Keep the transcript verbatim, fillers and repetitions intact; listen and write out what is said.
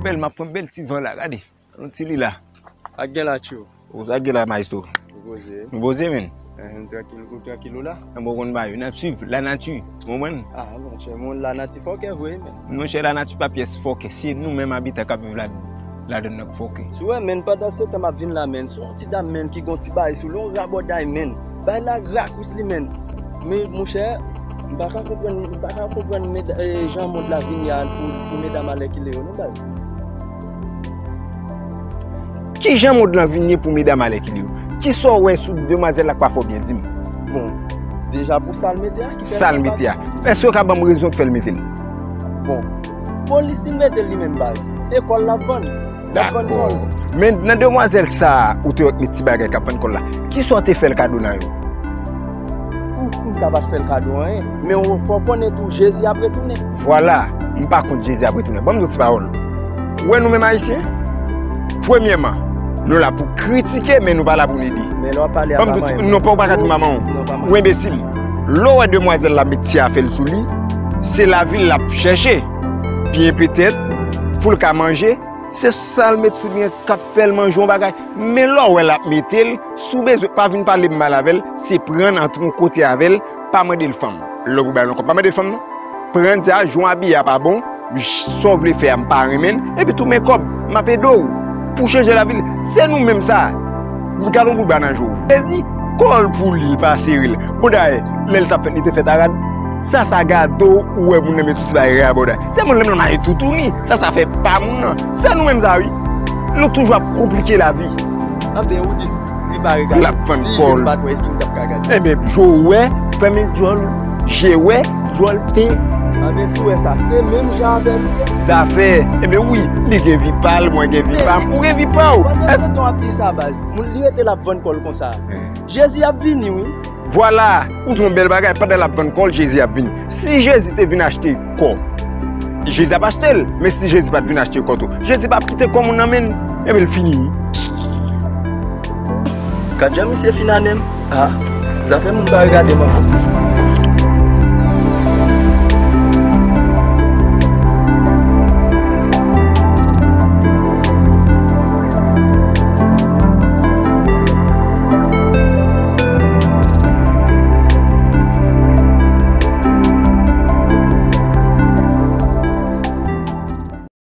Bèl, m ap pran bèl ti van la, gade. Yon ti li la. Ak gen la, tchou. Ou sa gen la, maestro? Ou poze? M poze, men. Ehem, trankil, ou trankil ou la? An bon, konn bagay yo, n ap swiv lanati, ou konprann? Ah, monchè, moun lanati fòkè vre, men. Monchè, lanati pa pyès fòkè, se nou menm abitan k ap viv la, ladan n nan k fòkè. Si w wè, men, pandan se tan m ap vin la, men, se yon ti dam, men, ki gon ti bagay sou li, yon rabòday, men. Bagay la rakwis li, men. Men, monchè, m pa ka konprann, m pa ka konprann meda- eh, jan mond la vin ye a pou, pou medam alèkile yo, non, baz. Ki jan mond lan vin ye pou medam alèkile yo? Kisa w wè sou demwazèl la k pa fè w byen, di m? Bon, deja pou sa l mete a, ki fè l... Sa l mete a. Èske w ka ban m rezon k fè l mete l? Bon, polis li mete l li menm, baz. E kòl l ap vann. L ap vann kòl. Men nan demwazèl sa a, ou te wè k met ti bagay k ap vann kòl la, kisa w te fè l kado nan yo? M, m ka pa t fè l kado anyen, men w, fò w konnen tou Jezi ap retounen. Vwala, m pa kont Jezi ap retounen. Ban m di w ti pawòl. Ou wè nou menm Ayisyen, premyèman, nou la pou kritike, men nou pa la pou n ede. Men lè w ap pale a manman w. Non, pa w pa ka di manman w. Ou enbesil. Lè w wè demwazèl la met ti afè l sou li, se lavi l l ap chèche. Byen petèt, pou l ka manje, se sa l met sou li an k ap fè l manje yon bagay. Men lè w wè l ap mete l, si w bezwen, pa vin pale m mal avè l, se pran n antre yon kote avè l, pa mande l fanm. Lè w pou bay l yon kòb, pa mande l fanm non. Pran n, di a, jan w abiye a pa bon, sa w vle fè a m pa renmen l, epi tou men kòb, m ap ede w pou chanje lavi l. Se nou menm sa. M gade yon bout ba nan je w. Jezi, kòl pou li, li pa sere l. Bon, dayè, lè l t ap fèt, li te fèt a rad. Sa, sa gade w, ou wè moun nan met tout ti bagay rabòday. Se moun nan menm nan mayi toutouni. Sa, sa fè pa moun nan. Se nou menm sa, wi. Nou toujou ap konplike lavi. Anben, ou di, li pa regade. L ap vann kòl. Si je m pa t wè, èske m t ap ka gade? Enben, je w wè, fèmen djòl, je wè, djòl te. Anben, si w wè sa, se menm jan avè l ou ye. Zafè, enben wi, li gen vi pa l, mwen gen vi pa m, ou gen vi pa w. Pandan se tan w ap di sa, baz, moun li rete l ap vann kòl konsa. Jezi ap vini, wi. Vwala, ou di yon bèl bagay, pandan l ap vann kòl, Jezi ap vini. Si Jezi te vin achte kò, Jezi ap achte l. Men si Jezi pa t vin achte kò tou, Jezi p ap kite kò moun nan men n. Enben l fini. Gad jan misye fin anen m. Ah, zafè moun pa regade m ankò.